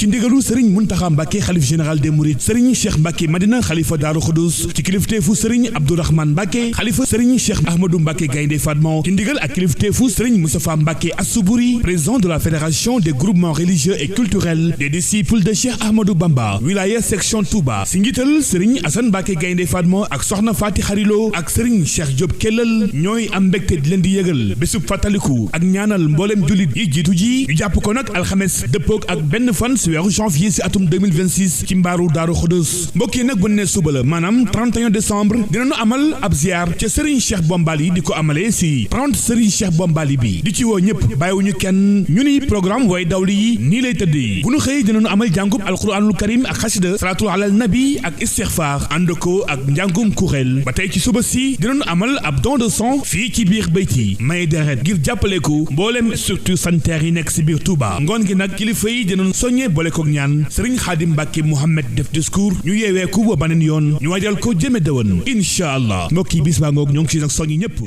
ci ndigalu sëriñ Muntaxa Mbàkke xalif général des mourides sëriñ Cheikh Mbàkke Madina xalifa Daaru Xudus ci kilifteefu sëriñ Abdourahmane Mbàkke xalifa sëriñ Cheikh Ahmadou Mbàkke Gaynde Fatma ci ndigal ak kilifteefu sëriñ Moustapha Mbàkke Assouburi président de la fédération des groupements religieux et culturels des disciples de Cheikh Ahmadou Bamba wilaya section Touba si njiital sëriñ Assane Mbàkke Gaynde Fatma ak soxna Faati Xarilo ak sëriñ Cheikh Diop Kellal ñooy am mbégte di leen di yëgal bésub fàttaliku ak ñaanal mbooleem jullit yi jiitu ji ñu jàpp ko nag alxames dëppook ak benn fan si weeru janvier si atum 2026 ci mbaaru Daaru Xudus mbokk yi nag bu ne suba la maanaam 31 décembre dinañu amal ab ziar ca Serigne Cheikh Bombali di ko amalee si 30 Serigne Cheikh Bombali bi di ci woo ñëpp bàyyiwuñu kenn ñu ni programme Waydawlu yi nii lay tëddee bu ñu xëy dinañu amal jàngub alquranul karim ak xasida salatu alal nabi ak istixfar ànd ko ak njàngum kuréel ba tey ci suba si dinañu amal ab don de sang fii ci biir bayti may deret ngir jàppale ko mbooleem structure sanitaire yi nekk si biir Touba ngoon gi nag kilifa yi dinañu soññee boole koog ñaan Serigne Khadim Mbacke Mouhamed def discours ñu yeewee ku ba beneen yoon ñu waajal ko jëme dëwën incha allah mbokk yi bis baa ngoog ñoo ngi si nag soññi ñëpp